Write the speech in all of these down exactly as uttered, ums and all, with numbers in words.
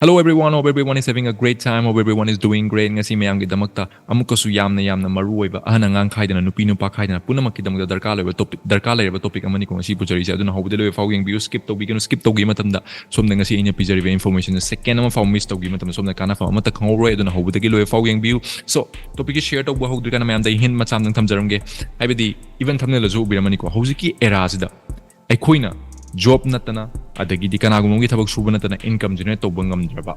Hello everyone, hope everyone is having a great time, hope everyone is doing great. ꯉꯁꯤ ꯃꯌꯥꯝꯒꯤꯗꯃꯛꯇ ꯑꯃꯨꯛꯀꯁꯨ ꯌꯥꯝꯅ ꯌꯥꯝꯅ ꯃꯔꯨ ꯑꯣꯏꯕ, ꯑꯍꯟ ꯑꯉꯥꯡ ꯈꯥꯏꯗꯅ, ꯅꯨꯄꯤ ꯅꯨꯄꯥ ꯈꯥꯏꯗꯅ, ꯄꯨꯝꯅꯃꯛꯀꯤꯗꯃꯛꯇ ꯗꯔꯀꯥꯔ ꯂꯩꯕ ꯇꯣꯄꯤꯛ, ꯗꯔꯀꯥꯔ ꯂꯩꯔꯕ ꯇꯣꯄꯤꯛ ꯑꯃꯅꯤꯀꯣ ꯉꯁꯤ ꯄꯨꯖꯔꯤꯁꯦ꯫ ꯑꯗꯨꯅ ꯍꯧꯕꯗ ꯂꯣꯏꯕ ꯐꯥꯎ ꯌꯦꯡꯕꯤꯌꯨ, skip ꯇꯧꯕꯤꯒꯅꯨ꯫ Skip ꯇꯧꯈꯤꯕ ꯃꯇꯝꯗ ꯁꯣꯝꯗ ꯉꯁꯤ ꯑꯩꯅ ꯄꯤꯖꯔꯤꯕ information ꯁꯦ second ꯑꯃ ꯐꯥꯎ miss ꯇꯧꯈꯤꯕ ꯃꯇꯝꯗ ꯁꯣꯝꯗ ꯀꯥꯟꯅꯐꯝ ꯑꯃꯠꯇ ꯈꯪꯍꯧꯔꯣꯏ꯫ ꯑꯗꯨꯅ ꯍꯧꯕꯗꯒꯤ ꯂꯣꯏꯕ ꯐꯥꯎ ꯌꯦꯡꯕꯤꯌꯨ꯫ So, ꯇꯣꯄꯤꯛꯁꯦ share ꯇꯧꯕ ꯍꯧꯗ꯭ꯔꯤꯀꯥꯟꯗ ꯃꯌꯥꯝꯗ ꯑꯩ hint ꯃꯆꯥ ꯑꯃꯇꯪ ꯊꯝꯖꯔꯝꯒꯦ꯫ ꯍꯥꯏꯕꯗꯤ, even thumbnail ꯗꯁꯨ ꯎꯕꯤꯔꯝꯃꯅꯤꯀꯣ, ꯍꯧꯖꯤꯛꯀꯤ era ꯁꯤꯗ ꯑꯩꯈꯣꯏꯅ job ꯅꯠꯇꯅ, ꯑꯗꯒꯤꯗꯤ ꯀꯅꯥꯒꯨꯝꯕ ꯑꯃꯒꯤ ꯊꯕꯛ ꯁꯨꯕ ꯅꯠꯇꯅ income generate ꯇꯧꯕ ꯉꯝꯗ꯭ꯔꯕ,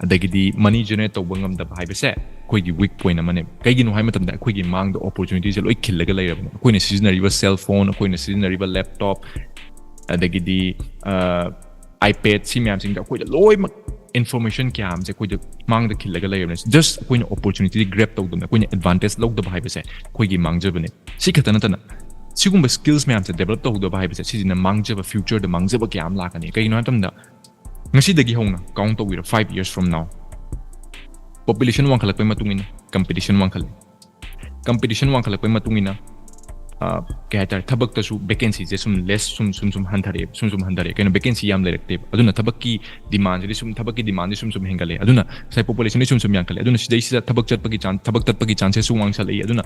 ꯑꯗꯒꯤꯗꯤ money generate ꯇꯧꯕ ꯉꯝꯗꯕ ꯍꯥꯏꯕꯁꯦ ꯑꯩꯈꯣꯏꯒꯤ weak point ꯑꯃꯅꯦꯕ꯫ ꯀꯩꯒꯤꯅꯣ ꯍꯥꯏꯕ ꯃꯇꯝꯗ ꯑꯩꯈꯣꯏꯒꯤ ꯃꯥꯡꯗ opportunity ꯁꯦ ꯂꯣꯏ ꯈꯤꯜꯂꯒ ꯂꯩꯔꯕꯅꯦ꯫ ꯑꯩꯈꯣꯏꯅ ꯁꯤꯖꯤꯟꯅꯔꯤꯕ cell phone, ꯑꯩꯈꯣꯏꯅ ꯁꯤꯖꯤꯟꯅꯔꯤꯕ laptop, ꯑꯗꯒꯤꯗꯤ iPad, ꯁꯤ ꯃꯌꯥꯝꯁꯤꯡꯗ ꯑꯩꯈꯣꯏꯗ ꯂꯣꯏꯅꯃꯛ information ꯀꯌꯥ ꯑꯃꯁꯦ ꯑꯩꯈꯣꯏꯗ ꯃꯥꯡꯗ ꯈꯤꯜꯂꯒ ꯂꯩꯔꯕꯅꯦ꯫ Just ꯑꯩꯈꯣꯏꯅ opportunity grab ꯇꯧꯗꯕꯅꯦ, ꯑꯩꯈꯣꯏꯅ advantage ꯂꯧꯗꯕ ꯍꯥꯏꯕꯁꯦ ꯑꯩꯈꯣꯏꯒꯤ ꯃꯥꯡꯖꯕꯅꯦ꯫ ꯁꯤ ꯈꯛꯇ ꯅꯠꯇꯅ, ꯁꯤꯒꯨꯝꯕ skills ꯃꯌꯥꯝꯁꯦ develop ꯇꯧꯍꯧꯗꯕ ꯍꯥꯏꯕꯁꯦ ꯁꯤꯁꯤꯅ ꯃꯥꯡꯖꯕ, future ꯗ ꯃꯥꯡꯖꯕ ꯀꯌꯥ ꯑꯃ ꯂꯥꯛꯀꯅꯤ꯫ ꯀꯩꯒꯤꯅꯣ ꯍꯥꯏꯕ ꯃꯇꯝꯗ, ꯉꯁꯤꯗꯒꯤ ꯍꯧꯅ count ꯇꯧꯕꯤꯔꯣ, five years from now, population ꯋꯥꯡꯈꯠꯂꯛꯄꯒꯤ ꯃꯇꯨꯡ ꯏꯟꯅ competition ꯋꯥꯡꯈꯠꯂꯛꯏ꯫ Competition ꯋꯥꯡꯈꯠꯂꯛꯄꯒꯤ ꯃꯇꯨꯡ ꯏꯟꯅ, ꯑ, ꯀꯩ ꯍꯥꯏꯇꯥꯔꯦ, ꯊꯕꯛꯇꯁꯨ vacancy ꯁꯦ ꯁꯨꯝ less, ꯁꯨꯝ, ꯁꯨꯝ, ꯁꯨꯝ ꯍꯟꯊꯔꯛꯑꯦ, ꯁꯨꯝ, ꯁꯨꯝ ꯍꯟꯊꯔꯛꯑꯦ꯫ ꯀꯩꯅꯣ, vacancy ꯌꯥꯝ ꯂꯩꯔꯛꯇꯦꯕ꯫ ꯑꯗꯨꯅ ꯊꯕꯛꯀꯤ demand ꯁꯤꯗꯤ ꯁꯨꯝ, ꯊꯕꯛꯀꯤ demand ꯗꯤ ꯁꯨꯝ, ꯁꯨꯝ ꯍꯦꯟꯒꯠꯂꯛꯑꯦ꯫ ꯑꯗꯨꯅ ꯉꯁꯥꯏ population ꯗꯤ ꯁꯨꯝ, ꯁꯨꯝ ꯌꯥꯝꯈꯠꯂꯛꯑꯦ꯫ ꯑꯗꯨꯅ ꯁꯤꯗꯩꯁꯤꯗ ꯊꯕꯛ ꯆꯠꯄꯒꯤ chance, ꯊꯕꯛ ꯇꯠꯄꯒꯤ chances ꯁꯨ ꯋꯥꯡꯁꯜꯂꯛꯏ꯫ ꯑꯗꯨꯅ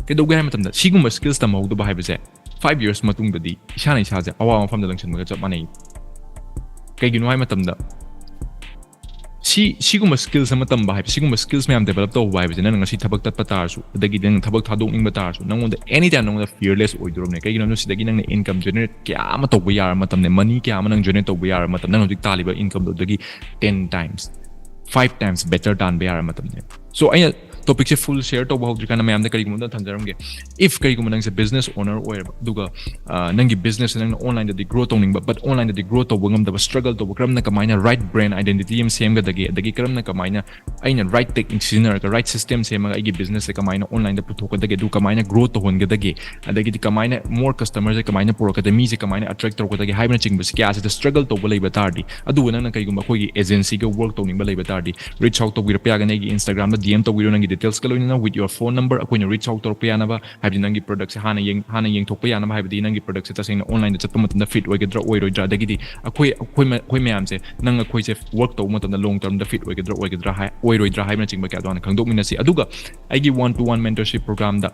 ꯀꯩꯗꯧꯒꯦ ꯍꯥꯏꯕ ꯃꯇꯝꯗ, ꯁꯤꯒꯨꯝꯕ skills ꯇꯝꯍꯧꯗꯕ ꯍꯥꯏꯕꯁꯦ five years ꯃꯇꯨꯡꯗꯗꯤ ꯏꯁꯥꯅ ꯏꯁꯥꯁꯦ ꯑꯋꯥꯕ ꯃꯐꯝꯗ ꯂꯪꯁꯤꯟꯕꯒ ꯆꯞ ꯃꯥꯟꯅꯩ꯫ ꯀꯩꯒꯤꯅꯣ ꯍꯥꯏꯕ ꯃꯇꯝꯗ, ꯁꯤ, ꯁꯤꯒꯨꯝꯕ skills ꯑꯃ ꯇꯝꯕ ꯍꯥꯏꯕ, ꯁꯤꯒꯨꯝꯕ skills ꯃꯌꯥꯝ develop ꯇꯧꯕ ꯍꯥꯏꯕꯁꯦ, ꯅꯪꯅ ꯉꯁꯤ ꯊꯕꯛ ꯇꯠꯄ ꯇꯥꯔꯁꯨ, ꯑꯗꯒꯤ ꯅꯪ ꯊꯕꯛ ꯊꯥꯗꯣꯛꯅꯤꯡꯕ ꯇꯥꯔꯁꯨ, ꯅꯪꯉꯣꯟꯗ any time ꯅꯪꯉꯣꯟꯗ fearless ꯑꯣꯏꯗꯣꯔꯕꯅꯦ꯫ ꯀꯩꯒꯤꯅꯣ ꯍꯥꯏꯕꯗ ꯁꯤꯗꯒꯤ ꯅꯪꯅ income generate ꯀꯌꯥ ꯑꯃ ꯇꯧꯕ ꯌꯥꯔꯕ ꯃꯇꯝꯅꯦ, money ꯀꯌꯥ ꯑꯃ ꯅꯪ generate ꯇꯧꯕ ꯌꯥꯔꯕ ꯃꯇꯝ, ꯅꯪ ꯍꯧꯖꯤꯛ ꯇꯥꯜꯂꯤꯕ income ꯗꯨꯗꯒꯤ ten times, five times better ꯇꯥꯟꯕ ꯌꯥꯔꯕ ꯃꯇꯝꯅꯦ꯫ So, ꯑꯩꯅ topic ꯁꯦ full share ꯇꯧꯕ ꯍꯧꯗ꯭ꯔꯤꯀꯥꯟꯗ ꯃꯌꯥꯝꯗ ꯀꯔꯤꯒꯨꯝꯕ ꯑꯝꯇ ꯊꯝꯖꯔꯝꯒꯦ꯫ If ꯀꯔꯤꯒꯨꯝꯕ ꯅꯪꯁꯦ business owner ꯑꯣꯏꯔꯕ, ꯑꯗꯨꯒ, ꯑ, ꯅꯪꯒꯤ business ꯁꯦ ꯅꯪꯅ online ꯗꯗꯤ grow ꯇꯧꯅꯤꯡꯕ, but online ꯗꯗꯤ grow ꯇꯧꯕ ꯉꯝꯗꯕ, struggle ꯇꯧꯕ, ꯀꯔꯝꯅ ꯀꯃꯥꯏꯅ right brand identity ꯑꯃ ꯁꯦꯝꯒꯗꯒꯦ, ꯑꯗꯒꯤ ꯀꯔꯝꯅ ꯀꯃꯥꯏꯅ ꯑꯩꯅ ꯔꯥꯏꯠ ꯇꯦꯛꯅꯤꯛ ꯁꯤꯖꯤꯟꯅꯔꯒ, ꯔꯥꯏꯠ ꯁꯤꯁꯇꯦꯝ ꯁꯦꯝꯃꯒ ꯑꯩꯒꯤ ꯕꯤꯖꯤꯅꯦꯁꯁꯦ ꯀꯃꯥꯏꯅ ꯑꯣꯟꯂꯥꯏꯟꯗ ꯄꯨꯊꯣꯛꯀꯗꯒꯦ, ꯑꯗꯨ ꯀꯃꯥꯏꯅ ꯒ꯭ꯔꯣ ꯇꯧꯍꯟꯒꯗꯒꯦ, ꯑꯗꯒꯤꯗꯤ ꯀꯃꯥꯏꯅ ꯃꯣꯔ ꯀꯁꯇꯃꯔꯁꯦ ꯀꯃꯥꯏꯅ ꯄꯨꯔꯛꯀꯗꯒꯦ, ꯃꯤꯁꯦ ꯀꯃꯥꯏꯅ ꯑꯦꯇ꯭ꯔꯦꯛ ꯇꯧꯔꯛꯀꯗꯒꯦ ꯍꯥꯏꯕꯅꯆꯤꯡꯕꯁꯤ ꯀꯌꯥꯁꯤꯗ ꯁ꯭ꯇ꯭ꯔꯒꯜ ꯇꯧꯕ ꯂꯩꯕ ꯇꯥꯔꯗꯤ, ꯑꯗꯨꯕꯨ ꯅꯪꯅ ꯀꯩꯒꯨꯝꯕ ꯑꯩꯈꯣꯏꯒꯤ ꯑꯦꯖꯦꯟꯁꯤꯒ ꯋꯔꯛ ꯇꯧꯅꯤꯡꯕ ꯂꯩꯕ ꯇꯥꯔꯗꯤ, ꯔꯤꯆ ꯑꯥꯎꯠ ꯇꯧꯕꯤꯔꯛꯄ ꯌꯥꯒꯅꯤ꯫ ꯑꯩꯒꯤ ꯏꯟꯁꯇꯥꯒ꯭ꯔꯥꯝꯗ ꯗꯤ ꯑꯦꯝ ꯇꯧꯕꯤꯔꯣ, ꯅꯪꯒꯤ ꯗꯤꯇꯦꯜꯁꯀ ꯂꯣꯏꯅꯅ with your phone number ꯑꯩꯈꯣꯏꯅ ꯔꯤꯆ ꯑꯥꯎꯠ ꯇꯧꯔꯛꯄ ꯌꯥꯅꯕ, ꯍꯥꯏꯕꯗꯤ ꯅꯪꯒꯤ ꯄ꯭ꯔꯗꯛꯁꯦ ꯍꯥꯟꯅ ꯌꯦꯡ-, ꯍꯥꯟꯅ ꯌꯦꯡꯊꯣꯛꯄ ꯌꯥꯅꯕ, ꯍꯥꯏꯕꯗꯤ ꯅꯪꯒꯤ ꯄ꯭ꯔꯗꯛꯁꯦ ꯇꯁꯦꯡꯅ ꯑꯣꯟꯂꯥꯏꯟꯗ ꯆꯠꯄ ꯃꯇꯝꯗ ꯐꯤꯠ ꯑꯣꯏꯒꯗ꯭ꯔꯥ ꯑꯣꯏꯔꯣꯏꯗ꯭ꯔꯥ, ꯑꯗꯒꯤꯗꯤ ꯑꯩꯈꯣꯏ, ꯑꯩꯈꯣꯏ ꯃ-, ꯑꯩꯈꯣꯏ ꯃꯌꯥꯝꯁꯦ ꯅꯪ ꯑꯩꯈꯣꯏꯁꯦ ꯋꯔꯛ ꯇꯧꯕ ꯃꯇꯝꯗ ꯂꯣꯡ ꯇꯔꯝꯗ ꯐꯤꯠ ꯑꯣꯏꯒꯗ꯭ꯔꯥ ꯑꯣꯏꯒꯗ꯭ꯔꯥ ꯍꯥꯏ-, ꯑꯣꯏꯔꯣꯏꯗ꯭ꯔꯥ ꯍꯥꯏꯕꯅꯆꯤꯡꯕ ꯀꯌꯥꯗꯣ ꯍꯥꯟꯅ ꯈꯪꯗꯣꯛꯃꯤꯟꯅꯁꯤ꯫ ꯑꯗꯨꯒ ꯑꯩꯒꯤ one to one mentorship programꯗ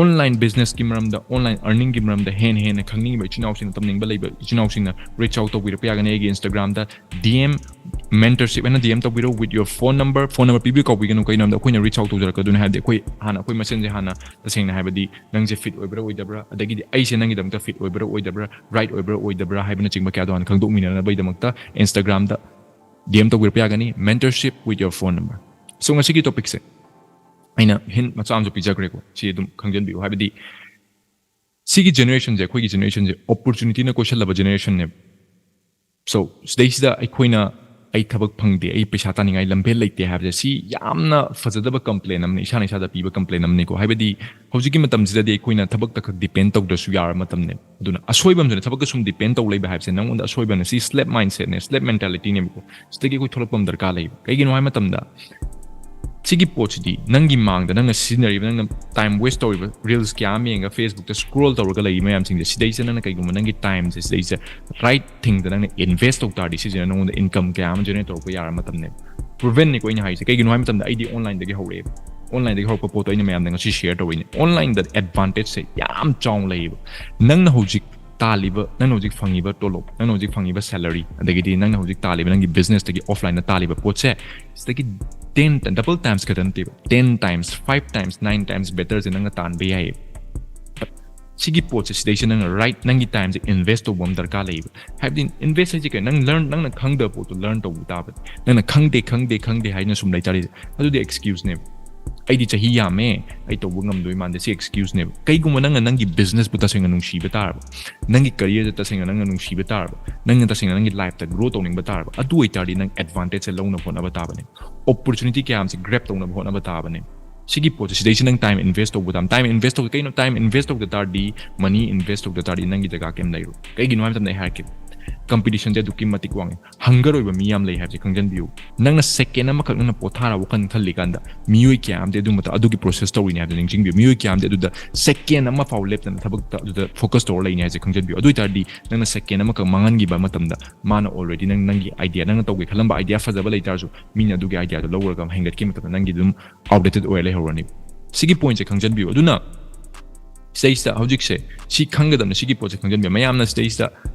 ꯑꯣꯟꯂꯥꯏꯟ ꯕꯤꯖꯤꯅꯦꯁꯀꯤ ꯃꯔꯝꯗ, ꯑꯣꯟꯂꯥꯏꯟ ꯑꯔꯅꯤꯡꯒꯤ ꯃꯔꯝꯗ ꯍꯦꯟꯅ ꯍꯦꯟꯅ ꯈꯪꯅꯤꯡꯉꯤꯕ ꯏꯆꯤꯟ ꯏꯅꯥꯎꯁꯤꯡꯅ, ꯇꯝꯅꯤꯡꯕ ꯂꯩꯕ ꯏꯆꯤꯟ ꯏꯅꯥꯎꯁꯤꯡꯅ ꯔꯤꯆ ꯑꯥꯎꯠ ꯇꯧꯕꯤꯔꯛꯄ ꯌꯥꯒꯅꯤ꯫ ꯑꯩꯒꯤ ꯏꯟꯁꯇꯥꯒ꯭ꯔꯥꯝꯗ ꯗꯤ ꯑꯦꯝ ꯃꯦꯟꯇꯔꯁꯤꯞ ꯍꯥꯏꯅ ꯗꯤ ꯑꯦꯝ ꯇꯧꯕꯤꯔꯣ, with your phone number꯫ Phone number ꯄꯤꯕꯤꯌꯨ ꯀꯥꯎꯕꯤꯒꯅꯨ, ꯀꯩꯒꯤꯅꯣ ꯍꯥꯏꯕꯗ ꯑꯩꯈꯣꯏꯅ ꯔꯤꯆ ꯑꯥꯎꯠ ꯇꯧꯖꯔꯛꯀꯗꯣꯏꯅꯤ꯫ ꯍꯥꯏꯕꯗꯤ ꯑꯩꯈꯣꯏ ꯍꯥꯟꯅ ꯑꯩꯈꯣꯏ ꯃꯁꯦꯟꯁꯦ ꯍꯥꯟꯅ ꯇꯁꯦꯡꯅ ꯍꯥꯏꯕꯗꯤ ꯅꯪꯁꯦ ꯐꯤꯠ ꯑꯣꯏꯕ꯭ꯔꯥ ꯑꯣꯏꯗꯕ꯭ꯔꯥ, ꯑꯗꯒꯤꯗꯤ ꯑꯩꯁꯦ ꯅꯪꯒꯤꯗꯃꯛꯇ ꯐꯤꯠ ꯑꯣꯏꯕ꯭ꯔꯥ ꯑꯣꯏꯗꯕ꯭ꯔꯥ, ꯔꯥꯏꯠ ꯑꯣꯏꯕ꯭ꯔꯥ ꯑꯣꯏꯗꯕ꯭ꯔꯥ ꯍꯥꯏꯕꯅꯆꯤꯡꯕ ꯀꯌꯥꯗꯣ ꯍꯥꯟꯅ ꯈꯪꯗꯣꯛꯃꯤꯟꯅꯅꯕꯒꯤꯗꯃꯛꯇ ꯏꯟꯁꯇꯥꯒ꯭ꯔꯥꯝꯗ ꯗꯤ ꯑꯦꯝ ꯇꯧꯕꯤꯔꯛꯄ ꯌꯥꯒꯅꯤ, mentorship with your phone number꯫ So ꯉꯁꯤꯒꯤ ꯇꯣꯄꯤꯛꯁꯦ ꯑꯩꯅ ꯍꯤꯟ ꯃꯆꯥ ꯑꯃꯁꯨ ꯄꯤꯖꯈ꯭ꯔꯦꯀꯣ, ꯁꯤ ꯑꯗꯨꯝ ꯈꯪꯖꯟꯕꯤꯌꯨ꯫ ꯍꯥꯏꯕꯗꯤ ꯁꯤꯒꯤ ꯖꯦꯅꯦꯔꯦꯁꯟꯁꯦ, ꯑꯩꯈꯣꯏꯒꯤ ꯖꯦꯅꯦꯔꯦꯁꯟꯁꯦ ꯑꯣꯄꯣꯔꯆꯨꯅꯤꯇꯤꯅ ꯀꯣꯏꯁꯜꯂꯕ ꯖꯦꯅꯦꯔꯦꯁꯟꯅꯦꯕ꯫ So ꯁꯤꯗꯩꯁꯤꯗ ꯑꯩꯈꯣꯏꯅ "ꯑꯩ ꯊꯕꯛ ꯐꯪꯗꯦ, ꯑꯩ ꯄꯩꯁꯥ ꯇꯥꯅꯤꯡꯉꯥꯏ ꯂꯝꯕꯦꯜ ꯂꯩꯇꯦ" ꯍꯥꯏꯕꯁꯦ, ꯁꯤ ꯌꯥꯝꯅ ꯐꯖꯗꯕ ꯀꯝꯄ꯭ꯂꯦꯟ ꯑꯃꯅꯤ, ꯏꯁꯥꯅ ꯏꯁꯥꯗ ꯄꯤꯕ ꯀꯝꯄ꯭ꯂꯦꯟ ꯑꯃꯅꯤꯀꯣ꯫ ꯍꯥꯏꯕꯗꯤ ꯍꯧꯖꯤꯛꯀꯤ ꯃꯇꯝꯁꯤꯗꯗꯤ ꯑꯩꯈꯣꯏꯅ ꯊꯕꯛꯇ ꯈꯛ ꯗꯤꯄꯦꯟ ꯇꯧꯗ꯭ꯔꯁꯨ ꯌꯥꯔꯕ ꯃꯇꯝꯅꯦ꯫ ꯑꯗꯨꯅ ꯑꯁꯣꯏꯕ ꯑꯃꯁꯤꯅ ꯊꯕꯛꯇ ꯁꯨꯝ ꯗꯤꯄꯦꯟ ꯇꯧ ꯂꯩꯕ ꯍꯥꯏꯕꯁꯦ ꯅꯉꯣꯟꯗ ꯑꯁꯣꯏꯕ ꯑꯃꯅ꯫ ꯁꯤ ꯁ꯭ꯂꯦꯕ ꯃꯥꯏꯟꯁꯦꯠꯅꯦ, ꯁ꯭ꯂꯦꯕ ꯃꯦꯟꯇꯥꯂꯤꯇꯤꯅꯦꯕꯀꯣ꯫ ꯁꯤꯗꯒꯤ ꯑꯩꯈꯣꯏ ꯊꯣꯛꯂꯛꯄ ꯑꯃ ꯗꯔꯀꯥꯔ ꯂꯩꯌꯦꯕ꯫ ꯀꯩꯒꯤꯅꯣ ꯍꯥꯏꯕ ꯃꯇꯝꯗ, ꯁꯤꯒꯤ ꯄꯣꯠꯁꯤꯗꯤ ꯅꯪꯒꯤ ꯃꯥꯡꯗ ꯅꯪꯅ ꯁꯤꯖꯤꯟꯅꯔꯤꯕ, ꯅꯪꯅ ꯇꯥꯏꯝ ꯋꯦꯁ ꯇꯧꯔꯤꯕ, ꯔꯤꯜꯁ ꯀꯌꯥ ꯑꯃ ꯌꯦꯡꯉꯒ, ꯐꯦꯁꯕꯨꯛꯇ ꯁ꯭ꯀ꯭ꯔꯣꯜ ꯇꯧꯔꯒ ꯂꯩꯔꯤ ꯃꯌꯥꯝꯁꯤꯡꯁꯦ, ꯁꯤꯗꯩꯁꯤꯗ ꯅꯪꯅ ꯀꯩꯒꯨꯝꯕ ꯅꯪꯒꯤ ꯇꯥꯏꯝꯁꯦ ꯁꯤꯗꯩꯁꯤꯗ ꯔꯥꯏꯠ ꯊꯤꯡꯗ ꯅꯪꯅ ꯏꯟꯚꯦꯁ ꯇꯧ ꯇꯥꯔꯗꯤ, ꯁꯤꯁꯤꯅ ꯅꯉꯣꯟꯗ ꯏꯟꯀꯝ ꯀꯌꯥ ꯑꯃ ꯖꯦꯅꯦꯔꯦꯠ ꯇꯧꯔꯛꯄ ꯌꯥꯔ ꯃꯇꯝꯅꯦꯕ꯫ ꯄ꯭ꯔꯨꯚꯟꯅꯤꯀꯣ ꯑꯩꯅ ꯍꯥꯏꯁꯦ꯫ ꯀꯩꯒꯤꯅꯣ ꯍꯥꯏꯕ ꯃꯇꯝꯗ ꯑꯩꯗꯤ ꯑꯣꯟꯂꯥꯏꯟꯗꯒꯤ ꯍꯧꯔꯛꯑꯦꯕ꯫ ꯑꯣꯟꯂꯥꯏꯟꯗꯒꯤ ꯍꯧꯔꯛꯄ ꯄꯣꯠꯇꯣ ꯑꯩꯅ ꯃꯌꯥꯝꯗ ꯉꯁꯤ ꯁꯤꯌꯔ ꯇꯧꯔꯛꯏꯅꯦ꯫ ꯑꯣꯟꯂꯥꯏꯟꯗ ꯑꯦꯗꯚꯥꯟꯇꯦꯖꯁꯦ ꯌꯥꯝ ꯆꯥꯎꯅ ꯂꯩꯌꯦꯕ꯫ ꯅꯪꯅ ꯍꯧꯖꯤꯛ ꯇꯥꯜꯂꯤꯕ, ꯅꯪꯅ ꯍꯧꯖꯤꯛ ꯐꯪꯉꯤꯕ ꯇꯣꯂꯣꯞ, ꯅꯪꯅ ꯍꯧꯖꯤꯛ ꯐꯪꯉꯤꯕ ꯁꯦꯂꯔꯤ, ꯑꯗꯒꯤꯗꯤ ꯅꯪꯅ ꯍꯧꯖꯤꯛ ꯇꯥꯜꯂꯤꯕ ꯅꯪꯒꯤ ꯕꯤꯖꯤꯅꯦꯁꯇꯒꯤ, ꯑꯣꯐꯂꯥꯏꯟꯗ ꯇꯥꯜꯂꯤꯕ ꯄꯣꯠꯁꯦ, ꯁꯤꯗꯒꯤ ꯇꯦꯟ, ꯗꯕꯜ ꯇꯥꯏꯝꯁ ꯈꯛꯇ ꯅꯠꯇꯦꯕ, ten times, five times, nine times ꯕꯦꯇꯔꯁꯦ ꯅꯪꯅ ꯇꯥꯟꯕ ꯌꯥꯏꯌꯦꯕ꯫ ꯁꯤꯒꯤ ꯄꯣꯠꯁꯦ, ꯁꯤꯗꯩꯁꯤꯗ ꯅꯪꯅ ꯔꯥꯏꯠ, ꯅꯪꯒꯤ ꯇꯥꯏꯝꯁꯦ ꯏꯟꯚꯦꯁ ꯇꯧꯕ ꯑꯃ ꯗꯔꯀꯥꯔ ꯂꯩꯌꯦꯕ꯫ ꯍꯥꯏꯕꯗꯤ ꯏꯟꯚꯦꯁ ꯍꯥꯏꯁꯦ ꯀꯩꯅꯣ? ꯅꯪ ꯂꯔꯟ, ꯅꯪꯅ ꯈꯪꯗꯕ ꯄꯣꯠꯇꯣ ꯂꯔꯟ ꯇꯧꯕ ꯇꯥꯕꯅꯤ꯫ ꯅꯪꯅ "ꯈꯪꯗꯦ, ꯈꯪꯗꯦ, ꯈꯪꯗꯦ" ꯍꯥꯏꯅ ꯁꯨꯝ ꯂꯩꯇꯥꯔꯗꯤ, ꯑꯗꯨꯗꯤ ꯑꯦꯛꯁꯀ꯭ꯌꯨꯁꯅꯦꯕ꯫ ꯑꯩꯗꯤ ꯆꯍꯤ ꯌꯥꯝꯃꯦ, ꯑꯩ ꯇꯧꯕ ꯉꯝꯗꯣꯏ ꯃꯥꯟꯗꯦ, ꯁꯤ excuse ꯅꯦꯕ꯫ ꯀꯩꯒꯨꯝꯕ ꯅꯪꯅ ꯅꯪꯒꯤ business ꯄꯨ ꯇꯁꯦꯡꯅ ꯅꯨꯡꯁꯤꯕ ꯇꯥꯔꯕ, ꯅꯪꯒꯤ career ꯗ ꯇꯁꯦꯡꯅ ꯅꯪꯅ ꯅꯨꯡꯁꯤꯕ ꯇꯥꯔꯕ, ꯅꯪꯅ ꯇꯁꯦꯡꯅ ꯅꯪꯒꯤ life ꯇ grow ꯇꯧꯅꯤꯡꯕ ꯇꯥꯔꯕ, ꯑꯗꯨ ꯑꯣꯏꯇꯥꯔꯗꯤ ꯅꯪ advantage ꯁꯦ ꯂꯧꯅꯕ ꯍꯣꯠꯅꯕ ꯇꯥꯕꯅꯦ꯫ Opportunity ꯀꯌꯥ ꯑꯃꯁꯦ grab ꯇꯧꯅꯕ ꯍꯣꯠꯅꯕ ꯇꯥꯕꯅꯦ꯫ ꯁꯤꯒꯤ ꯄꯣꯠꯁꯦ, ꯁꯤꯗꯩꯁꯤ ꯅꯪ time invest ꯇꯧꯕ ꯇꯥꯕꯅꯤ꯫ Time invest ꯇꯧꯕ ꯀꯩꯅꯣ? Time invest ꯇꯧꯗ ꯇꯥꯔꯗꯤ, money invest ꯇꯧꯗ ꯇꯥꯔꯗꯤ ꯅꯪꯒꯤ ꯗꯔꯀꯥꯔ ꯀꯩꯝ ꯂꯩꯔꯣꯏ꯫ ꯀꯩꯒꯤꯅꯣ ꯍꯥꯏꯕ ꯃꯇꯝꯗ ꯑꯩ ꯍꯥꯏꯔꯛꯀꯦ, competition ꯁꯦ ꯑꯗꯨꯛꯀꯤ ꯃꯇꯤꯛ ꯋꯥꯡꯉꯦ꯫ Hunger ꯑꯣꯏꯕ ꯃꯤ ꯌꯥꯝ ꯂꯩ ꯍꯥꯏꯕꯁꯦ ꯈꯪꯖꯟꯕꯤꯌꯨ꯫ ꯅꯪꯅ second ꯑꯃꯈꯛ ꯅꯪꯅ ꯄꯣꯊꯥꯔ ꯋꯥꯈꯜ ꯈꯜꯂꯤꯀꯥꯟꯗ, ꯃꯤꯑꯣꯏ ꯀꯌꯥ ꯑꯃꯗꯤ ꯑꯗꯨ ꯃꯇꯝ ꯑꯗꯨꯒꯤ process ꯇꯧꯔꯤꯅꯦ ꯍꯥꯏꯕꯗꯨ ꯅꯤꯡꯁꯤꯡꯕꯤꯌꯨ꯫ ꯃꯤꯑꯣꯏ ꯀꯌꯥ ꯑꯃꯗꯤ ꯑꯗꯨꯗ second ꯑꯃ ꯐꯥꯎ ꯂꯦꯞꯇꯅ ꯊꯕꯛꯇ ꯑꯗꯨꯗ focus ꯇꯧꯔ ꯂꯩꯅꯤ ꯍꯥꯏꯕꯁꯦ ꯈꯪꯖꯟꯕꯤꯌꯨ꯫ ꯑꯗꯨ ꯑꯣꯏꯇꯥꯔꯗꯤ ꯅꯪꯅ second ꯑꯃꯈꯛ ꯃꯥꯡꯍꯟꯈꯤꯕ ꯃꯇꯝꯗ, ꯃꯥꯅ already ꯅꯪ, ꯅꯪꯒꯤ idea, ꯅꯪꯅ ꯇꯧꯒꯦ ꯈꯜꯂꯝꯕ idea ꯐꯖꯕ ꯂꯩꯇꯥꯔꯁꯨ, ꯃꯤꯅ ꯑꯗꯨꯒꯤ idea ꯗꯣ ꯂꯧꯔꯒ ꯍꯦꯟꯒꯠꯈꯤꯕ ꯃꯇꯝꯗ ꯅꯪꯒꯤ ꯑꯗꯨꯝ outdated ꯑꯣꯏꯔ ꯂꯩꯍꯧꯔꯅꯤ꯫ ꯁꯤꯒꯤ point ꯁꯦ ꯈꯪꯖꯟꯕꯤꯌꯨ꯫ ꯑꯗꯨꯅ ꯁꯤꯗꯩꯁꯤꯗ ꯍꯧꯖꯤꯛꯁꯦ ꯁꯤ ꯈꯪꯒꯗꯕꯅꯤ, ꯁꯤꯒꯤ ꯄꯣꯠꯁꯦ ꯈꯪꯖꯟꯕꯤꯌꯨ꯫ ꯃꯌꯥꯝꯅ ꯁꯤꯗꯩꯁꯤꯗ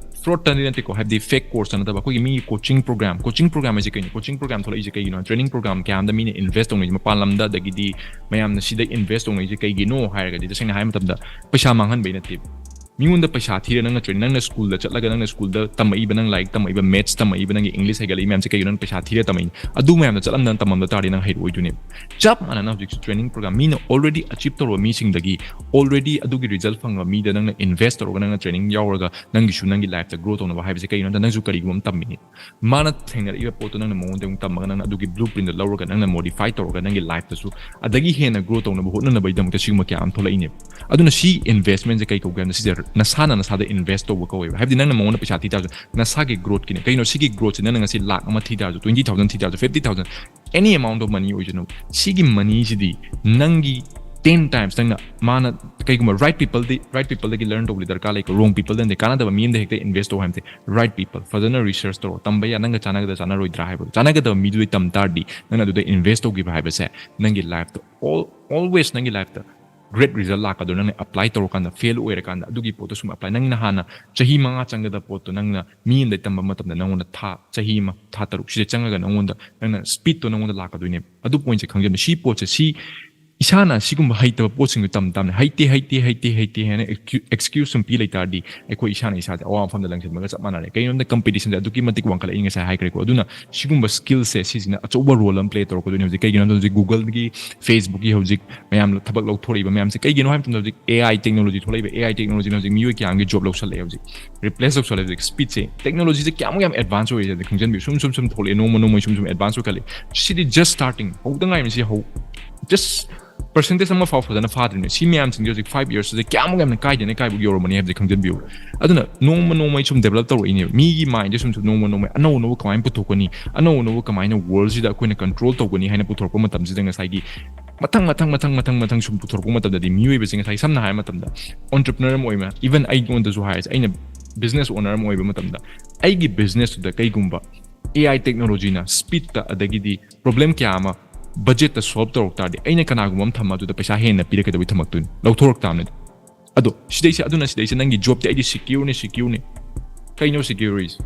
fraud ꯇꯅꯗꯤ ꯅꯠꯇꯦꯀꯣ, ꯍꯥꯏꯕꯗꯤ fake course ꯇ ꯅꯠꯇꯕ, ꯑꯩꯈꯣꯏꯒꯤ ꯃꯤꯒꯤ coaching program, coaching program ꯍꯥꯏꯁꯦ ꯀꯩꯅꯣ? Coaching program ꯊꯣꯛꯂꯛꯏꯁꯦ ꯀꯩꯒꯤꯅꯣ? Training program ꯀꯌꯥ ꯑꯃꯗ ꯃꯤꯅ invest ꯇꯧꯅꯩꯁꯦ, ꯃꯄꯥꯟ ꯂꯝꯗ, ꯑꯗꯒꯤꯗꯤ ꯃꯌꯥꯝꯅ ꯁꯤꯗ invest ꯇꯧꯅꯩꯁꯦ ꯀꯩꯒꯤꯅꯣ ꯍꯥꯏꯔꯒꯗꯤ, ꯇꯁꯦꯡꯅ ꯍꯥꯏꯕ ꯃꯇꯝꯗ, ꯄꯩꯁꯥ ꯃꯥꯡꯍꯟꯕꯩ ꯅꯠꯇꯦꯕ꯫ ꯃꯤꯉꯣꯟꯗ ꯄꯩꯁꯥ ꯊꯤꯔ ꯅꯪꯅ train, ꯅꯪꯅ school ꯗ ꯆꯠꯂꯒ, ꯅꯪꯅ school ꯗ ꯇꯝꯃꯛꯏꯕ, ꯅꯪ ꯂꯥꯏꯔꯤꯛ ꯇꯝꯃꯛꯏꯕ, maths ꯇꯝꯃꯛꯏꯕ, ꯅꯪꯒꯤ English ꯍꯩꯒꯠꯂꯛꯏ ꯃꯌꯥꯝꯁꯦ ꯀꯩꯒꯤꯅꯣ? ꯅꯪ ꯄꯩꯁꯥ ꯊꯤꯔ ꯇꯝꯃꯛꯏꯅꯦ꯫ ꯑꯗꯨ ꯃꯌꯥꯝꯗꯣ ꯆꯠꯂꯝꯗꯅ ꯇꯝꯃꯝꯗ ꯇꯥꯔꯗꯤ ꯅꯪ ꯍꯩꯔꯛꯑꯣꯏꯗꯣꯏꯅꯦꯕ꯫ ꯆꯞ ꯃꯥꯟꯅꯅ ꯍꯧꯖꯤꯛꯁꯨ training program, ꯃꯤꯅ already achieve ꯇꯧꯔꯕ ꯃꯤꯁꯤꯡꯗꯒꯤ, already ꯑꯗꯨꯒꯤ result ꯐꯪꯉꯕ ꯃꯤꯗ ꯅꯪꯅ invest ꯇꯧꯔꯒ, ꯅꯪꯅ training ꯌꯥꯎꯔꯒ ꯅꯪꯒꯤꯁꯨ ꯅꯪꯒꯤ life ꯇ grow ꯇꯧꯅꯕ ꯍꯥꯏꯕꯁꯦ ꯀꯩꯒꯤꯅꯣ ꯍꯥꯏꯕꯗ, ꯅꯪꯁꯨ ꯀꯔꯤꯒꯨꯝꯕ ꯑꯃ ꯇꯝꯃꯤꯅꯤ꯫ ꯃꯥꯅ ꯊꯦꯡꯅꯔꯛꯏꯕ ꯄꯣꯠꯇꯣ ꯅꯪꯅ ꯃꯉꯣꯟꯗ ꯑꯃꯨꯛ ꯇꯝꯃꯒ, ꯅꯪꯅ ꯑꯗꯨꯒꯤ blueprint ꯗꯣ ꯂꯧꯔꯒ, ꯅꯪꯅ modify ꯇꯧꯔꯒ, ꯅꯪꯒꯤ life ꯇꯁꯨ ꯑꯗꯒꯤ ꯍꯦꯟꯅ grow ꯇꯧꯅꯕ ꯍꯣꯠꯅꯅꯕꯒꯤꯗꯃꯛꯇ ꯁꯤꯒꯨꯝꯕ ꯀꯌꯥ ꯑꯃ ꯊꯣꯛꯂꯛꯏꯅꯦꯕ꯫ ꯑꯗꯨꯅ ꯁꯤ investment ꯁꯦ ꯀꯩ ꯀꯧꯒꯦ ꯍꯥꯏꯕꯗ, ꯁꯤꯁꯦ ꯅꯁꯥꯅ ꯅꯁꯥꯗ invest ꯇꯧꯕ ꯀꯧꯋꯦꯕ꯫ ꯍꯥꯏꯕꯗꯤ ꯅꯪꯅ ꯃꯉꯣꯟꯗ ꯄꯩꯁꯥ ꯊꯤ ꯇꯥꯔꯁꯨ, ꯅꯁꯥꯒꯤ growth ꯀꯤꯅꯦ꯫ ꯀꯩꯅꯣ, ꯁꯤꯒꯤ growth ꯁꯦ ꯅꯪꯅ ꯉꯁꯤ ꯂꯥꯛ ꯑꯃ ꯊꯤ ꯇꯥꯔꯁꯨ, twenty thousand ꯊꯤ ꯇꯥꯔꯁꯨ, fifty thousand, any amount of money ꯑꯣꯏꯁꯅꯨ, ꯁꯤꯒꯤ money ꯁꯤꯗꯤ ꯅꯪꯒꯤ ten times ꯅꯪꯅ, ꯃꯥꯅ ꯀꯩꯒꯨꯝꯕ right people ꯗꯤ, right people ꯗꯒꯤ learn ꯇꯧꯕꯗꯤ ꯗꯔꯀꯥꯔ ꯂꯩꯀꯣ, wrong people ꯗ ꯅꯠꯇꯦ꯫ ꯀꯥꯟꯅꯗꯕ ꯃꯤ ꯑꯃꯗ ꯍꯦꯛꯇ invest ꯇꯧ ꯍꯥꯏꯕ ꯅꯠꯇꯦ꯫ Right people, ꯐꯖꯅ research ꯇꯧꯔꯣ, ꯇꯝꯕ ꯌꯥ, ꯅꯪꯒ ꯆꯥꯟꯅꯒꯗ꯭ꯔꯥ ꯆꯥꯟꯅꯔꯣꯏꯗ꯭ꯔꯥ ꯍꯥꯏꯕꯗꯣ, ꯆꯥꯟꯅꯒꯗꯕ ꯃꯤꯗꯨꯗ ꯇꯝ ꯇꯥꯔꯗꯤ, ꯅꯪꯅ ꯑꯗꯨꯗ invest ꯇꯧꯈꯤꯕ ꯍꯥꯏꯕꯁꯦ ꯅꯪꯒꯤ life ꯇ all, always ꯅꯪꯒꯤ life ꯇ great result ꯂꯥꯛꯀꯗꯣꯏꯅꯤ꯫ ꯅꯪꯅ apply ꯇꯧꯔꯀꯥꯟꯗ, fail ꯑꯣꯏꯔꯀꯥꯟꯗ, ꯑꯗꯨꯒꯤ ꯄꯣꯠꯇꯣ ꯁꯨꯝ apply, ꯅꯪꯅ ꯍꯥꯟꯅ ꯆꯍꯤ ꯃꯉꯥ ꯆꯪꯒꯗꯕ ꯄꯣꯠꯇꯣ ꯅꯪꯅ ꯃꯤ ꯑꯃꯗꯒꯤ ꯇꯝꯕ ꯃꯇꯝꯗ ꯅꯪꯉꯣꯟꯗ ꯊꯥ, ꯆꯍꯤ ꯑꯃ, ꯊꯥ ꯇꯔꯨꯛ ꯁꯤꯗ ꯆꯪꯉꯒ ꯅꯪꯉꯣꯟꯗ, ꯅꯪꯅ speed ꯇꯣ ꯅꯪꯉꯣꯟꯗ ꯂꯥꯛꯀꯗꯣꯏꯅꯦꯕ꯫ ꯑꯗꯨ point ꯁꯦ ꯈꯪꯖꯕꯅꯤ꯫ ꯁꯤ ꯄꯣꯠꯁꯦ, ꯁꯤ ꯏꯁꯥꯅ ꯁꯤꯒꯨꯝꯕ ꯍꯩꯇꯕ ꯄꯣꯠꯁꯤꯡꯗꯣ ꯇꯝ ꯇꯥꯕꯅꯤ꯫ ꯍꯩꯇꯦ, ꯍꯩꯇꯦ, ꯍꯩꯇꯦ, ꯍꯩꯇꯦ ꯍꯥꯏꯅ excuse ꯁꯨꯝ ꯄꯤ ꯂꯩꯇꯥꯔꯗꯤ, ꯑꯩꯈꯣꯏ ꯏꯁꯥꯅ ꯏꯁꯥꯁꯦ ꯑꯋꯥꯕ ꯃꯐꯝꯗ ꯂꯪꯁꯤꯟꯕꯒ ꯆꯞ ꯃꯥꯟꯅꯔꯦ꯫ ꯀꯩꯒꯤꯅꯣ ꯍꯥꯏꯕꯗ competition ꯁꯦ ꯑꯗꯨꯛꯀꯤ ꯃꯇꯤꯛ ꯋꯥꯡꯈꯠꯂꯛꯏ, ꯉꯁꯥꯏ ꯍꯥꯏꯈ꯭ꯔꯦꯀꯣ꯫ ꯑꯗꯨꯅ ꯁꯤꯒꯨꯝꯕ skill ꯁꯦ ꯁꯤꯁꯤꯅ ꯑꯆꯧꯕ role ꯑꯃ play ꯇꯧꯔꯛꯀꯗꯣꯏꯅꯤ꯫ ꯍꯧꯖꯤꯛ ꯀꯩꯒꯤꯅꯣ ꯍꯥꯏꯕꯗ ꯍꯧꯖꯤꯛ Google ꯒꯤ, Facebook ꯀꯤ ꯍꯧꯖꯤꯛ ꯃꯌꯥꯝ ꯊꯕꯛ ꯂꯧꯊꯣꯔꯛꯏꯕ ꯃꯌꯥꯝꯁꯦ ꯀꯩꯒꯤꯅꯣ ꯍꯥꯏꯕ ꯃꯇꯝꯗ, ꯍꯧꯖꯤꯛ AI technology ꯊꯣꯛꯂꯛꯏꯕ, AI technology ꯅ ꯍꯧꯖꯤꯛ ꯃꯤꯑꯣꯏ ꯀꯌꯥ ꯑꯃꯒꯤ job ꯂꯧꯁꯜꯂꯛꯑꯦ, ꯍꯧꯖꯤꯛ replace ꯇꯧꯁꯜꯂꯦ꯫ ꯍꯧꯖꯤꯛ speed ꯁꯦ, technology ꯁꯦ ꯀꯌꯥꯃꯨꯛ ꯌꯥꯝ advance ꯑꯣꯏꯔꯤꯁꯦ ꯈꯪꯖꯟꯕꯤꯌꯨ꯫ ꯁꯨꯝ ꯁꯨꯝ ꯁꯨꯝ ꯊꯣꯛꯂꯛꯑꯦ, ꯅꯣꯡꯃ ꯅꯣꯡꯃꯒꯤ ꯁꯨꯝ ꯁꯨꯝ advance ꯑꯣꯏꯈꯠꯂꯛꯑꯦ꯫ ꯁꯤꯗꯤ just starting, ꯍꯧꯗ ꯉꯥꯏꯔꯤꯕꯅꯤ꯫ ꯁꯤ ꯍꯧ-, just percentage ꯑꯃ ꯐꯥꯎ ꯐꯖꯅ ꯐꯥꯗ꯭ꯔꯤꯅꯦ꯫ ꯁꯤ ꯃꯌꯥꯝꯁꯤꯡꯁꯦ ꯍꯧꯖꯤꯛ five years ꯁꯤꯗ ꯀꯌꯥꯃꯨꯛ ꯌꯥꯝꯅ ꯀꯥꯏꯗꯅ ꯀꯥꯏꯕ ꯌꯧꯔꯝꯃꯅꯤ ꯍꯥꯏꯕꯁꯦ ꯈꯪꯖꯟꯕꯤꯌꯨ꯫ ꯑꯗꯨꯅ ꯅꯣꯡꯃ ꯅꯣꯡꯃꯒꯤ ꯁꯨꯝ develop ꯇꯧꯔꯛꯏꯅꯦꯕ꯫ ꯃꯤꯒꯤ mind ꯁꯦ ꯁꯨꯝ ꯁꯨꯝ ꯅꯣꯡꯃ ꯅꯣꯡꯃꯒꯤ ꯑꯅꯧ ꯑꯅꯧꯕ ꯀꯃꯥꯏꯅ ꯄꯨꯊꯣꯛꯀꯅꯤ, ꯑꯅꯧ ꯑꯅꯧꯕ ꯀꯃꯥꯏꯅ world ꯁꯤꯗ ꯑꯩꯈꯣꯏꯅ control ꯇꯧꯒꯅꯤ ꯍꯥꯏꯅ ꯄꯨꯊꯣꯔꯛꯄ ꯃꯇꯝꯁꯤꯗ, ꯉꯁꯥꯏꯒꯤ ꯃꯊꯪ ꯃꯊꯪ ꯃꯊꯪ ꯃꯊꯪ ꯃꯊꯪ ꯁꯨꯝ ꯄꯨꯊꯣꯔꯛꯄ ꯃꯇꯝꯗꯗꯤ, ꯃꯤꯑꯣꯏꯕꯁꯦ ꯉꯁꯥꯏ ꯁꯝꯅ ꯍꯥꯏꯔ ꯃꯇꯝꯗ entrepreneur ꯑꯃ ꯑꯣꯏꯕ, even ꯑꯩꯉꯣꯟꯗꯁꯨ ꯍꯥꯏꯔꯁꯦ, ꯑꯩꯅ business owner ꯑꯃ ꯑꯣꯏꯕ ꯃꯇꯝꯗ, ꯑꯩꯒꯤ business ꯇꯨꯗ ꯀꯩꯒꯨꯝꯕ AI technology ꯅ speed ꯇ, ꯑꯗꯒꯤꯗꯤ problem ꯀꯌꯥ ꯑꯃ budget ꯇ solve ꯇꯧꯔꯛ ꯇꯥꯔꯗꯤ, ꯑꯩꯅ ꯀꯅꯥꯒꯨꯝꯕ ꯑꯃ ꯊꯝꯃ ꯑꯗꯨꯗ ꯄꯩꯁꯥ ꯍꯦꯟꯅ ꯄꯤꯔꯛꯀꯗꯧꯕꯩ ꯊꯝꯃꯛꯇꯣꯏꯅꯤ, ꯂꯧꯊꯣꯔꯛ ꯇꯥꯕꯅꯤ꯫ ꯑꯗꯣ ꯁꯤꯗꯩꯁꯦ, ꯑꯗꯨꯅ ꯁꯤꯗꯩꯁꯦ ꯅꯪꯒꯤ job ꯇꯤ ꯑꯩꯗꯤ secure ꯅꯤ, secure ꯅꯤ꯫ ꯀꯩꯅꯣ secure ꯁꯦ?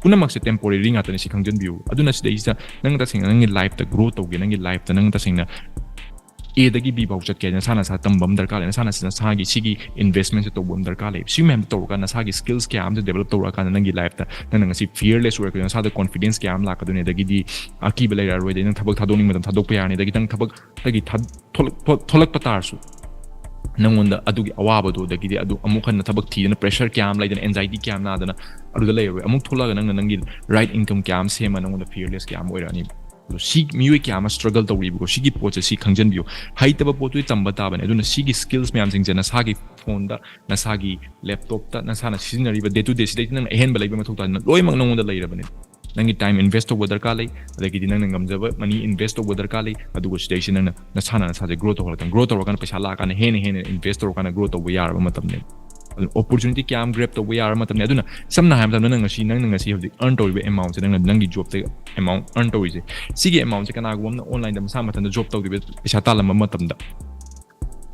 ꯄꯨꯝꯅꯃꯛꯁꯦ temporary ꯉꯥꯛꯇꯅꯤ, ꯁꯤ ꯈꯪꯖꯟꯕꯤꯌꯨ꯫ ꯑꯗꯨꯅ ꯁꯤꯗꯩꯁꯤꯗ ꯅꯪ ꯇꯁꯦꯡꯅ ꯅꯪꯒꯤ life ꯇ grow ꯇꯧꯒꯦ, ꯅꯪꯒꯤ life ꯇ ꯅꯪ ꯇꯁꯦꯡꯅ A ꯗꯒꯤ B ꯐꯥꯎ ꯆꯠꯀꯦ ꯍꯥꯏꯅ ꯅꯁꯥ ꯅꯁꯥ ꯇꯝꯕ ꯑꯃ ꯗꯔꯀꯥꯔ ꯂꯩ, ꯅꯁꯥ ꯅꯁꯥ ꯅꯁꯥꯒꯤ ꯁꯤꯒꯤ investment ꯁꯦ ꯇꯧꯕ ꯑꯃ ꯗꯔꯀꯥꯔ ꯂꯩ꯫ ꯁꯤ ꯃꯌꯥꯝꯁꯦ ꯇꯧꯔꯀꯥꯟꯗ ꯅꯁꯥꯒꯤ skills ꯀꯌꯥ ꯑꯃꯁꯦ develop ꯇꯧꯔꯛꯑꯀꯥꯟꯗ ꯅꯪꯒꯤ life ꯇ ꯅꯪꯅ ꯉꯁꯤ fearless ꯑꯣꯏꯔꯛꯀꯅꯤ, ꯅꯁꯥꯗ confidence ꯀꯌꯥ ꯑꯃ ꯂꯥꯛꯀꯗꯣꯏꯅꯤ, ꯑꯗꯒꯤꯗꯤ ꯑꯀꯤꯕ ꯂꯩꯔꯛꯑꯔꯣꯏ, ꯑꯗꯩ ꯅꯪ ꯊꯕꯛ ꯊꯥꯗꯣꯛꯅꯤꯡꯕ ꯃꯇꯝ ꯊꯥꯗꯣꯛꯄ ꯌꯥꯔꯅꯤ, ꯑꯗꯒꯤ ꯅꯪ ꯊꯕꯛꯇꯒꯤ ꯊꯥ-, ꯊꯣꯛꯂꯛ-, ꯊꯣꯛ-, ꯊꯣꯛꯂꯛꯄ ꯇꯥꯔꯁꯨ ꯅꯪꯉꯣꯟꯗ ꯑꯗꯨꯒꯤ ꯑꯋꯥꯕꯗꯣ, ꯑꯗꯒꯤꯗꯤ ꯑꯗꯨ ꯑꯃꯨꯛ ꯍꯟꯅ ꯊꯕꯛ ꯊꯤꯗꯅ pressure ꯀꯌꯥ ꯑꯃ ꯂꯩꯗꯅ, anxiety ꯀꯌꯥ ꯑꯃ ꯅꯥꯗꯅ ꯑꯗꯨꯗ ꯂꯩꯔꯔꯣꯏ꯫ ꯑꯃꯨꯛ ꯊꯣꯛꯂꯛꯑꯒ ꯅꯪꯅ ꯅꯪꯒꯤ right income ꯀꯌꯥ ꯑꯃ ꯁꯦꯝꯃ ꯅꯪꯉꯣꯟꯗ fearless ꯀꯌꯥ ꯑꯃ ꯑꯣꯏꯔꯛꯑꯅꯤ꯫ ꯑꯗꯣ ꯁꯤ ꯃꯤꯑꯣꯏ ꯀꯌꯥ ꯑꯃ struggle ꯇꯧꯔꯤꯕꯀꯣ, ꯁꯤꯒꯤ ꯄꯣꯠꯁꯦ ꯁꯤ ꯈꯪꯖꯟꯕꯤꯌꯨ꯫ ꯍꯩꯇꯕ ꯄꯣꯠꯇꯨꯗꯤ ꯇꯝꯕ ꯇꯥꯕꯅꯤ꯫ ꯑꯗꯨꯅ ꯁꯤꯒꯤ skills ꯃꯌꯥꯝꯁꯤꯡꯁꯦ ꯅꯁꯥꯒꯤ phone ꯗ, ꯅꯁꯥꯒꯤ laptop ꯇ, ꯅꯁꯥꯅ ꯁꯤꯖꯤꯟꯅꯔꯤꯕ day to day ꯁꯤꯗꯩꯗꯤ ꯅꯪꯅ ꯑꯍꯦꯟꯕ ꯂꯩꯕ ꯃꯊꯧ ꯇꯥꯗꯅ ꯂꯣꯏꯅꯃꯛ ꯅꯪꯉꯣꯟꯗ ꯂꯩꯔꯕꯅꯤ꯫ ꯅꯪꯒꯤ time invest ꯇꯧꯕ ꯗꯔꯀꯥꯔ ꯂꯩ, ꯑꯗꯒꯤꯗꯤ ꯅꯪꯅ ꯉꯝꯖꯕ money invest ꯇꯧꯕ ꯗꯔꯀꯥꯔ ꯂꯩ, ꯑꯗꯨꯒ ꯁꯤꯗꯩꯁꯤ ꯅꯪꯅ ꯅꯁꯥꯅ ꯅꯁꯥꯁꯦ grow ꯇꯧꯍꯜꯂꯛꯇꯅ, grow ꯇꯧꯔꯀꯥꯟꯗ ꯄꯩꯁꯥ ꯂꯥꯛꯑꯀꯥꯟꯗ ꯍꯦꯟꯅ ꯍꯦꯟꯅ invest ꯇꯧꯔꯀꯥꯟꯗ grow ꯇꯧꯕ ꯌꯥꯔꯕ ꯃꯇꯝꯅꯦ꯫ ꯑꯗꯨꯅ opportunity ꯀꯌꯥ ꯑꯃ grab ꯇꯧꯕ ꯌꯥꯔꯕ ꯃꯇꯝꯅꯦ꯫ ꯑꯗꯨꯅ ꯁꯝꯅ ꯍꯥꯏꯔꯕ ꯃꯇꯝꯗ ꯅꯪ ꯉꯁꯤ, ꯅꯪꯅ ꯉꯁꯤ ꯍꯧꯖꯤꯛ earn ꯇꯧꯔꯤꯕ amount ꯁꯦ, ꯅꯪꯅ ꯅꯪꯒꯤ job ꯇ amount earn ꯇꯧꯔꯤꯁꯦ, ꯁꯤꯒꯤ amount ꯁꯦ ꯀꯅꯥꯒꯨꯝꯕ ꯑꯃꯅ online ꯗ ꯃꯁꯥ ꯃꯊꯟꯇ job ꯇꯧꯗꯕꯤꯗ ꯄꯩꯁꯥ ꯇꯥꯜꯂꯝꯕ ꯃꯇꯝꯗ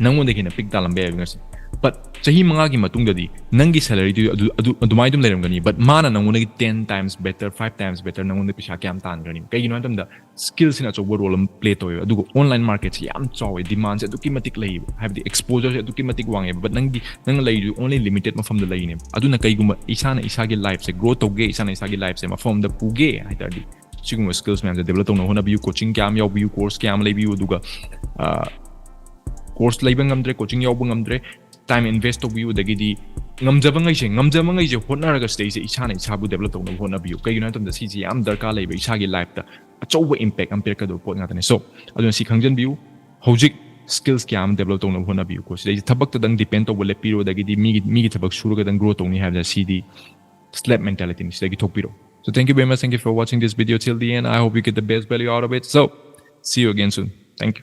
ꯅꯪꯉꯣꯟꯗ ꯍꯦꯟꯅ ꯄꯤꯛ ꯇꯥꯜꯂꯝꯕ ꯌꯥꯏꯕ ꯉꯁꯤ꯫ But ꯆꯍꯤ ꯃꯉꯥꯒꯤ ꯃꯇꯨꯡꯗꯗꯤ ꯅꯪꯒꯤ salaryꯗꯨ ꯑꯗꯨ ꯑꯗꯨ ꯑꯗꯨꯃꯥꯏꯅ ꯑꯗꯨꯝ ꯂꯩꯔꯝꯒꯅꯤ, but ꯃꯥꯅ ꯅꯪꯉꯣꯟꯗꯒꯤ ten times better, five times better ꯅꯪꯉꯣꯟꯗ ꯄꯩꯁꯥ ꯀꯌꯥꯝ ꯇꯥꯟꯈ꯭ꯔꯅꯤ? ꯀꯩꯒꯤꯅꯣ ꯍꯥꯏ ꯃꯇꯝꯗ skillꯁꯤꯅ ꯑꯆꯧꯕ role ꯑꯃ play ꯇꯧꯋꯦꯕ꯫ ꯑꯗꯨꯒ online marketꯁꯤ ꯌꯥꯝ ꯆꯥꯎꯋꯦ, demandꯁꯦ ꯑꯗꯨꯛꯀꯤ ꯃꯇꯤꯛ ꯂꯩꯌꯦꯕ, ꯍꯥꯏꯕꯗꯤ exposureꯁꯦ ꯑꯗꯨꯛꯀꯤ ꯃꯇꯤꯛ ꯋꯥꯡꯉꯦꯕ, but ꯅꯪꯗꯤ ꯅꯪꯅ ꯂꯩꯔꯤꯗꯨ only limited ꯃꯐꯝꯗ ꯂꯩꯔꯤꯅꯦꯕ꯫ ꯑꯗꯨꯅ ꯀꯩꯒꯨꯝꯕ ꯏꯁꯥꯅ ꯏꯁꯥꯒꯤ lifeꯁꯦ grow ꯇꯧꯒꯦ, ꯏꯁꯥꯅ ꯏꯁꯥꯒꯤ lifeꯁꯦ ꯃꯐꯝ ꯑꯃꯗ ꯄꯨꯒꯦ ꯍꯥꯏ ꯇꯥꯔꯗꯤ ꯁꯤꯒꯨꯝꯕ skills ꯃꯌꯥꯝꯁꯦ develop ꯇꯧꯅꯕ ꯍꯣꯠꯅꯕꯤꯌꯨ꯫ Coaching ꯀꯌꯥ ꯑꯃ ꯌꯥꯎꯕꯤꯌꯨ, course ꯀꯌꯥ ꯑꯃ ꯂꯩꯕꯤꯌꯨ, ꯑꯗꯨꯒ course ꯂꯩꯕ ꯉꯝꯗ꯭ꯔꯦ, coaching ꯌꯥꯎꯕ ꯉꯝꯗ꯭ꯔꯦ, time invest ꯇꯧꯕꯤꯌꯨ, ꯑꯗꯒꯤꯗꯤ ꯉꯝꯖꯕꯉꯩꯁꯦ ꯉꯝꯖꯕꯉꯩꯁꯦ ꯍꯣꯠꯅꯔꯒ ꯁꯤꯗꯩꯁꯦ ꯏꯁꯥꯅ ꯏꯁꯥꯕꯨ develop ꯇꯧꯅꯕ ꯍꯣꯠꯅꯕꯤꯌꯨ꯫ ꯀꯩꯒꯤꯅꯣ ꯍꯥꯏ ꯃꯇꯝꯗ ꯁꯤꯁꯦ ꯌꯥꯝ ꯗꯔꯀꯥꯔ ꯂꯩꯕ, ꯏꯁꯥꯒꯤ lifeꯇ ꯑꯆꯧꯕ impact ꯑꯃ ꯄꯤꯔꯛꯀꯗꯕ ꯄꯣꯠ ꯉꯥꯛꯇꯅꯦ꯫ So ꯑꯗꯨꯅ ꯁꯤ ꯈꯪꯖꯟꯕꯤꯌꯨ, ꯍꯧꯖꯤꯛ skills ꯀꯌꯥ ꯑꯃ develop ꯇꯧꯅꯕ ꯍꯣꯠꯅꯕꯤꯌꯨꯀꯣ꯫ ꯁꯤꯗꯩꯁꯦ ꯊꯕꯛꯇꯗꯪ depend ꯇꯧꯕ ꯂꯦꯞꯄꯤꯔꯣ, ꯑꯗꯒꯤꯗꯤ ꯃꯤꯒꯤ ꯃꯤꯒꯤ ꯊꯕꯛ ꯁꯨꯔꯒꯗꯪ grow ꯇꯧꯅꯤ ꯍꯥꯏꯕꯁꯦ ꯁꯤꯗꯤ slave mentalityꯅꯤ, ꯁꯤꯗꯒꯤ ꯊꯣꯛꯄꯤꯔꯣ꯫ So thank you very much, thank you for watching this video till the end. I hope you get the best value out of it. So see you again soon. Thank you.